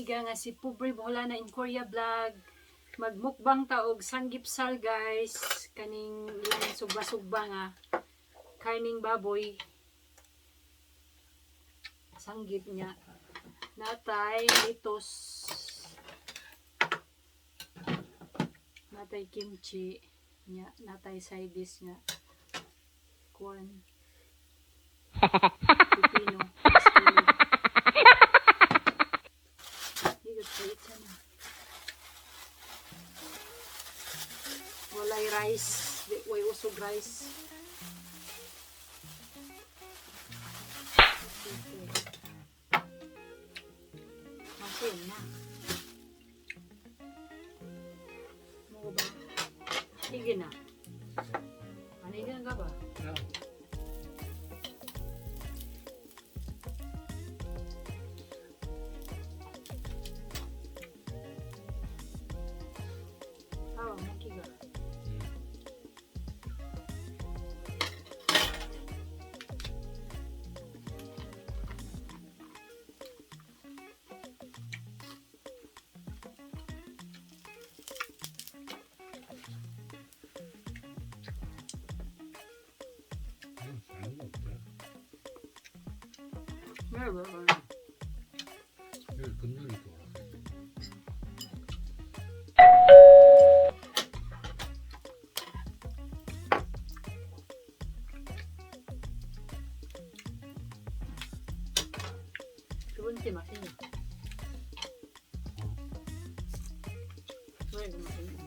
amiga nga si Pobre Boholana in Korea Vlog. Magmukbang ta og sanggipsal, guys. Kaning ilang sugba-sugba nga karning baboy. Sanggip niya. Natay litos. Natay kimchi nya, natay side dish nga kuan, pipino. Pipino. Higot pait sana. Walay rice. Di, way usog rice. Masin na. Mo ba? Sige na. Ano ka ba? 야, Awa, makiga. 응. 응, 잘 먹자. Meron. 여기 금년이 돌아. 기본티 맛있네. 왜 이거 맛있네?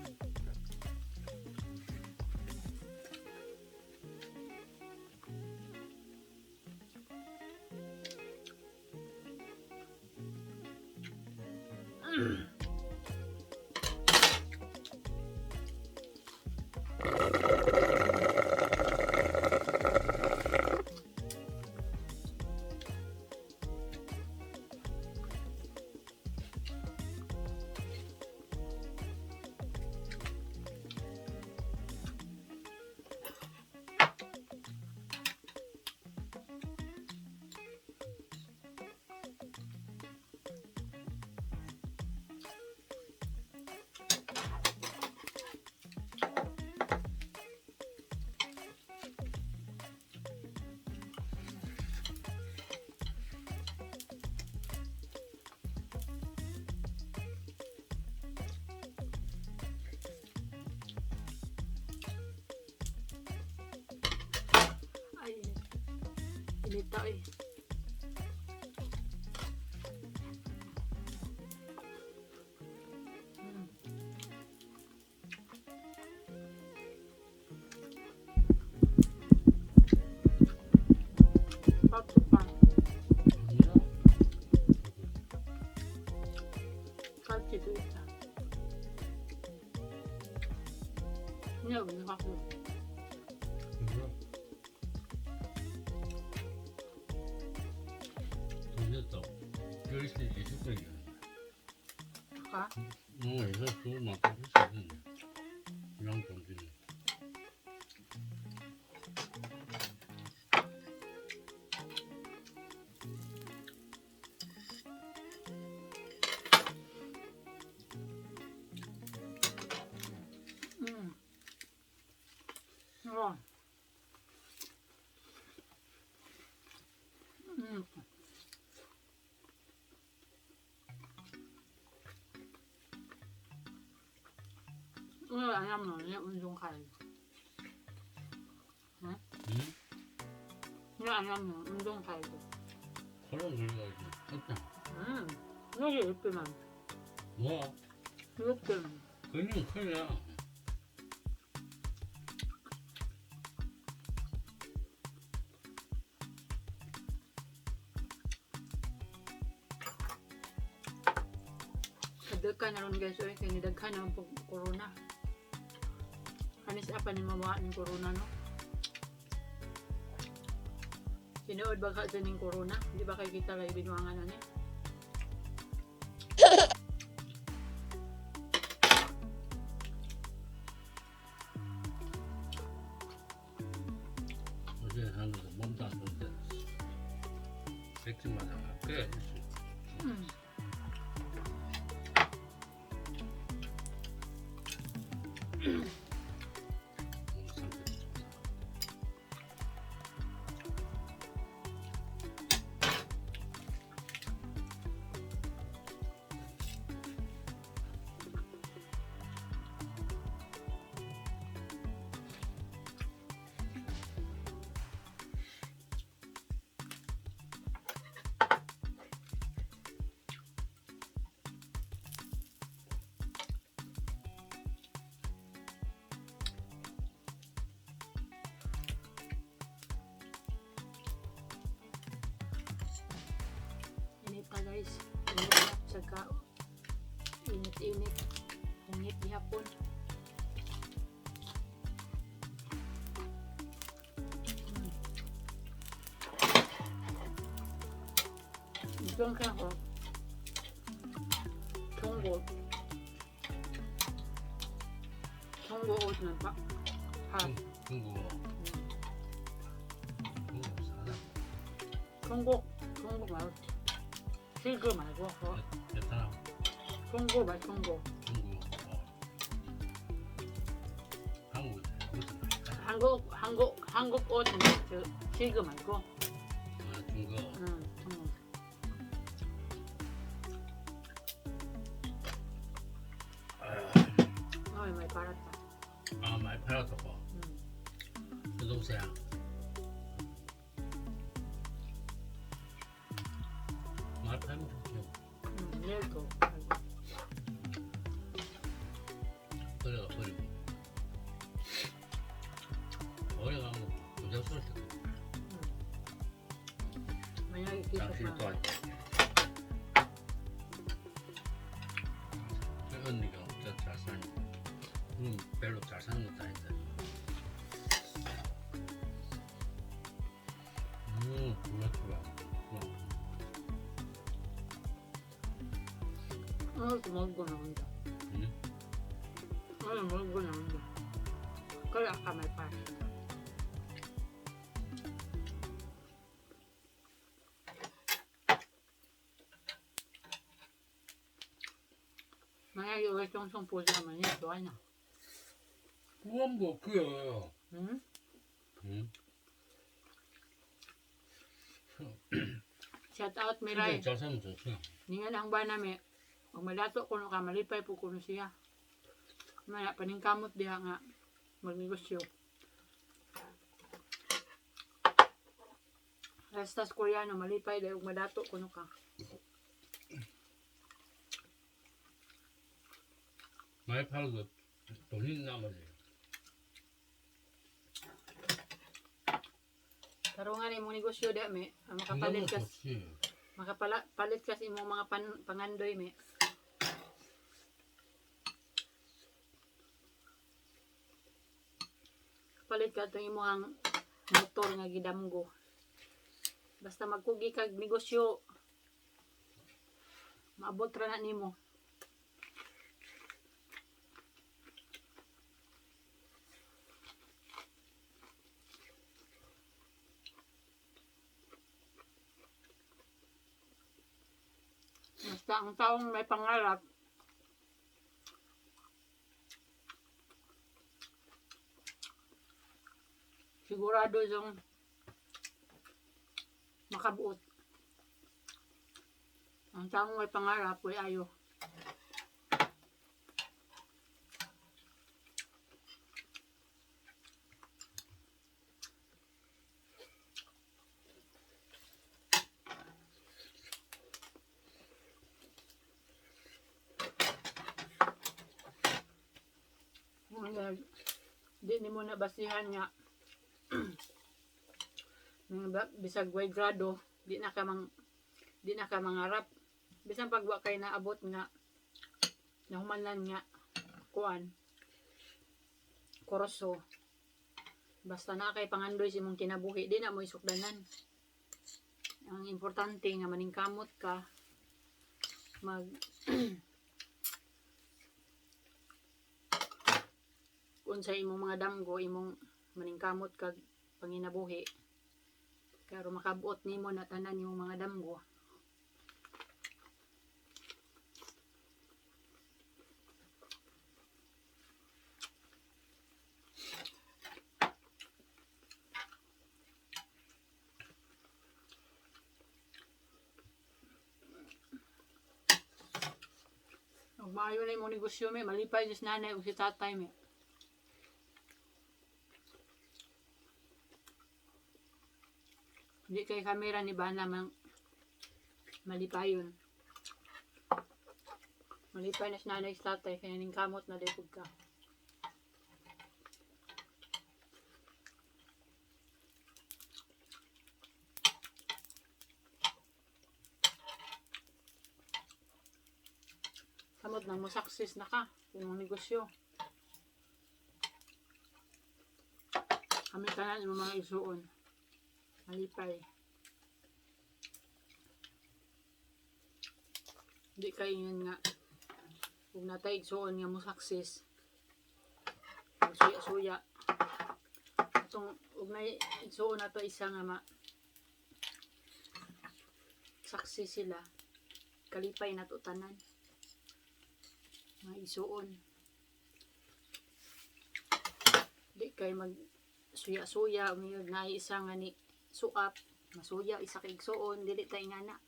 Ay, init. Init ta eh. Bakit pa? 아니야. 갈치도 있다. 그냥 우리 갖고. 뭐야? 돌렸다. 10시 20분이야. 가? 어, 이거 그거 막 했어. 이랑 정신이. 응. 어. 오늘 안 하면 오늘 운동 가야지. 응? 오늘 안 하면 운동 가야지. 그럼 그래가지고 했다. 응. 여기 예쁘면. 뭐? 이렇게. 그냥 그냥. Kadagkan na ron, guys, oy, kay nidaghan na ang corona. Kanis apa ni mawa ning corona, no? Tinuod ba ka sa ning corona? Di ba kay kita lay binuangan na ni? 어제 하면서 몸도 안 좋은데 백진 맞아가 꽤 했어. Bisag ka init-init. Hungit gihapon. 이건 그냥 뭐 중국 중국 옷은 파, 파 중국어. 중국어 사나? 중국 말고 실그 말고 베트남. 중국 말 중국. 중국. 어. 한국 무슨 말이야? 한국 옷은 저 실그 말고. 아, 중국어. 응, 중국. 어, 많이 팔았다. 아, 많이 팔았다고. 응. 그 동생아. 많이 팔면 좋죠. 응, 내일도 팔고. 그래가 버리고. 버려가면 부자스러울 텐데. 응. 만약에 당신이 기숙사 또 하지. 그 언니가 진짜 잘 사는, 별로 잘 사는 것도 아닌데. 그렇구나. 오늘도 먹고 나온다. 응? 오늘 먹고 나온다. 그래, 아까 말 팔았어. 만약에 우리 정성 보자면 좋아하냐? 그건 뭐, 그래. 응? 응? Shout out Miray. 잘 살면 좋지. Ningan ang ba nami. Kung malato kuno ka, malipay po kuno siya. Maya, paningkamot diha nga magnegosyo. Restas Koreano, malipay dahil madato kuno ka. 많이 팔아도 돈이 남아지. Tarungan imong negosyo diha me. Ang makapalit 건강은 ka, 좋지. makapalit ka sa imong mga pangandoy me. Palit ka itong imong motor nga gidamgo. Basta magkugi kag negosyo, maabot ra na nimo. Basta ang taong may pangarap, sigurado yung makabuot. Ang taong may pangarap, way ayo. Di ni mo na basihan nga mga bisag way grado, di na ka mangarap. Bisan pag wa kay naabot nga nahumanan nga kuan kurso, basta na kay pangandoy sa imong kinabuhi, di na mo isukdanan. Ang importante nga maningkamot ka, mag unsa imong mga damgo, imong maningkamot kag panginabuhi pero makabuot nimo na tanan imong mga damgo. Ug maayo na imong negosyo me, malipay si nanay ug si tatay me. Hindi kay kamera ni Bana mang malipayon. Malipay na si nanay si tatay kaya ning kamot na daypod ka. Samot nang mo success na ka imong negosyo. Kami tanan imong mga isuon. Malipay. Di kay ingon nga ug natay igsuon nga mo success. Suya-suya. Atong ug nay igsuon nato isa nga ma success sila. Kalipay nato tanan. Mga igsuon. Di kay mag suya-suya ug naay isa nga ni suap masuya isa ka igsuon dili ta ingana.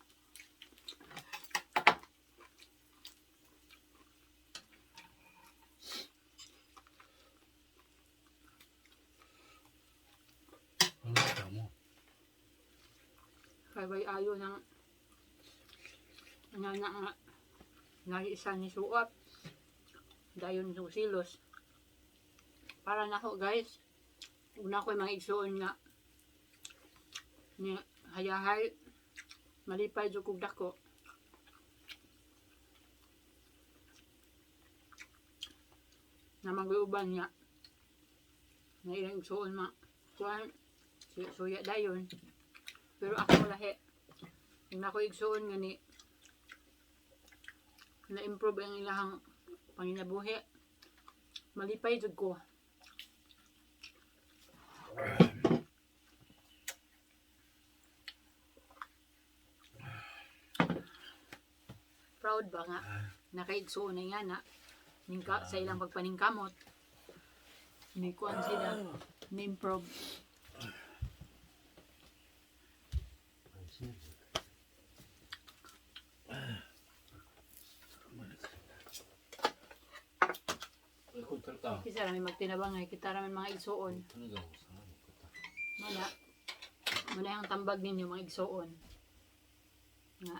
Ano ka mo? Kay way ayo ng nga nga nga naay isa ni suap dayon silos para nako, guys, ug na ko'y mga igsuon nga ni hayahay, malipay jud kog dako. Na mag-uban nga na ilang igsuon ma kuan suya dayon, pero ako lahi ug na ko'y igsuon nga ni na-improve ang ilahang panginabuhi, malipay jud ko. Proud ba nga nakaigsuon na nga na ningka sa ilang pagpaningkamot ni kuan sila, ni-improve. Ay, sir. Ay, kung talaga. Kisa rami magtinabangay kita rami mga igsuon. Talaga ako sa ano ko ta. Mana muna yung tambag ninyo mga igsuon nga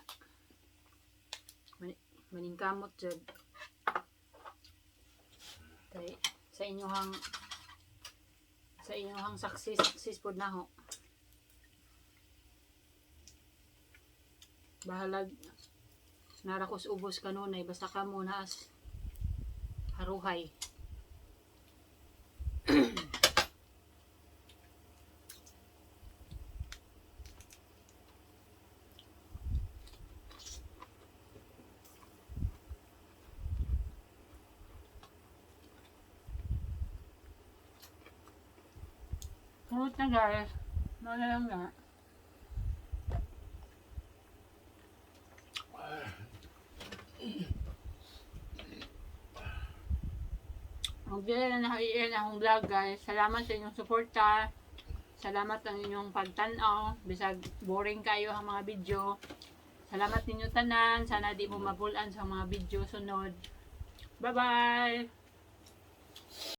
maningkamot jud kay sa inyong success, success pod naho. Bahalag narakos ubos kanunay, basta kamo naas haruhay. Fruit na, guys. No na lang na. Magdala na na akong vlog, guys. Salamat sa inyong suporta. Salamat ang inyong pagtanaw. Bisag boring kayo ang mga video. Salamat ninyo tanan. Sana di mo mabulan sa mga video sunod. Bye-bye!